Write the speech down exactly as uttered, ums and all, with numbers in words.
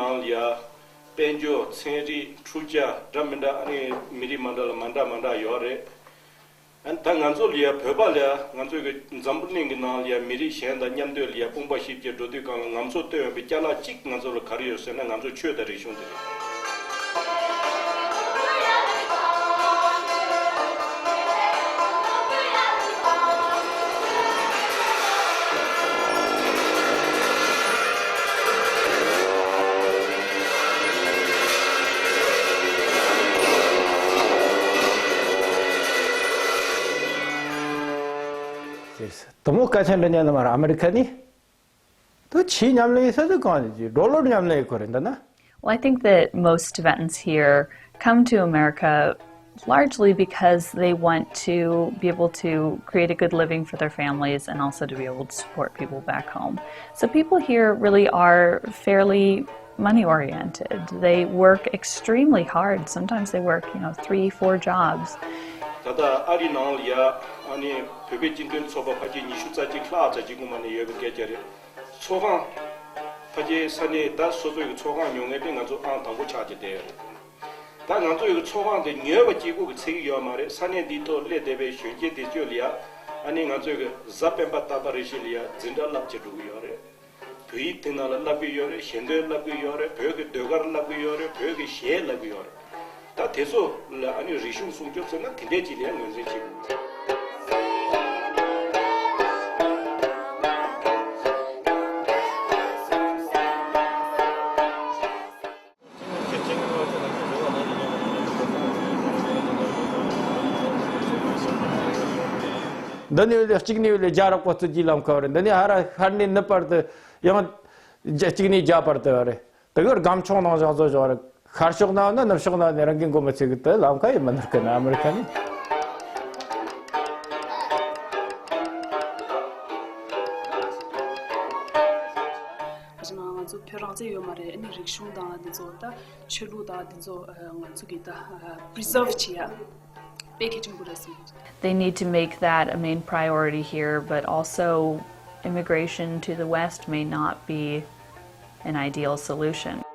ནང་ལ་ཡ་དཔལ་འབྱོར། ཚན་རིག། འཕྲུལ་ཆས། འདྲ་མི་འདྲ། ཨ་ནི་མི་རིགས་མ་འདྲ་ལ་མ་འདྲ་མ་འདྲ་ཡོད་རེད། ཨ་ནི་ད་ང་ཚོ་ལ་ཡ་བོད་པ་ལ་ཡ་ང་ཚོའི་གི་འཛམ་བུ་གླིང་གི་ནང་ལ་ཡ་མི་རིགས་གཞན་དང་མཉམ་སྡོད་ལ་ཡ་དཔུང་པ་བཤིབ་ཀྱི་འགྲོ་དུས་སྒང་ལ་ང་ཚོ་བཏོན་ཡོད་པའི་ཅ་ལག་གཅིག་ང་ཚོ་ལ་ག་རེ་ཡོད་ཟེར་ན་ང་ཚོའི་ཆོས་དང་རིག་གཞུང་དེ་རེད། དེ་མོ་སྐད་ཆ་འདྲི་ཉན་ནི་མ་རེད། ཨ་མི་རི་ཁ་ནི། དུ་ཆི་མཉམ་ལས་ས་དུ་གང་ཇི་ཌོ་ལར་མཉམ་ལས་ཁོ་རེད་འདི་ན། Well, I think that most Tibetans here come to America largely because they want to be able to create a good living for their families and also to be able to support people back home. So people here really are fairly money oriented. They work extremely hard. Sometimes they work, you know, three, four jobs. ད་ལྟ་ཨ་རི་ནང་ལ་ཡ་ཨ་ནི་བོད་པའི་སྤྱི་མཐུན་ཚོགས་པ་ཕལ་ཆེར་ཉི་ཤུ་རྩ་གཅིག་ལྷག་ཙམ་ཅིག་སྔོན་མ་ནས་ཡོད་པའི་སྐད་ཆ་རེད། ཚོགས་ཁང་། ཕལ་ཆེར་ས་གནས་ད་སོ་སོའི་གི་ཚོགས་ཁང་ཉོ་མཁན་དེ་ང་ཚོ་ཨང་དང་པོ་ཆགས་ཀྱི་བསྡད་ཡོད་རེད། ད་ང་ཚོ་ཡི་གི་ཚོགས་ཁང་དེ་ཉོས་པ་གཅིག་པུ་གི་ཚད་ཡོད་མ་རེད། ས་གནས་འདིའི་ཐོག་སླེབས་བསྡད་པའི་གཞོན་སྐྱེས་དེ་ཚོ་ལ་ཡ་ཨ་ནི་ང་ཚོའི་གི་གཟའ་སྤེན་པ་རྟག་པ་རེ་བཞིན་ལ་ཡ་འཛིན་གྲྭ་བསླབ་བྱེད་འགྲོ་གི་ཡོད་རེད། བོད་ཡིག་དེ་ནང་ལ་བསླབ་གི་ཡོད་རེད། ཞལ་འདོན་བསླབ་གི་ཡོད་རེད། བོད་ཀྱི་ཟློས་གར་བསླབ་གི་ཡོད་རེད། བོད་ཀྱི་གཞས་བསླབ་གི་ཡོད་རེད། ད་དེ་ཚོ་ལ་ཨ་ནི་རིག་གཞུང་སྲུང་སྐྱོབ་ཟེར་ན་དེ་འདྲས་ཅིག་ལ་ངོས་འཛིན་བྱེད་དགོས། འདི་ནས་ལས་གཅིག་ནས་ལས་རྒྱ་རག་པོ་བརྩི་རྒྱུའི་ལམ་ཁ་རེད། འདི་ནས་ཧ་ར་ཧར་ནས་ནི་བར་དུ་ཡང་གཅིག་ནས་རྒྱ་བར་དུ་རེད། དེ་གར་སྒམ་ཆུང་ནང་བཞག་བཟོ་བཞག་རེད། ཤར་ཕྱོགས་ན་ནི་ནུབ་ཕྱོགས་ན་ནི་རང་གི་མགོ་མི་ཚོས་གི་དེ་ལམ་ཁ་ཡིན་མི་ནུར་གི་ན་ཨ་མི་རི་ཁ་ནི། ང་ཚོ་བོད་རང་བཙན་ཡོད་མ་རེད། ཨ་ནི་རིག་གཞུང་དང་འདི་ཚོ་ད་ཆོས་ལུགས་དང་འདི་ཚོ་ང་ཚོ་གི་ད་preserve བྱེད་ཡ་དཔེ་གལ་ཆེན་པོ་རེད་བསམ། They need to make that a main priority here, but also immigration to the West may not be an ideal solution.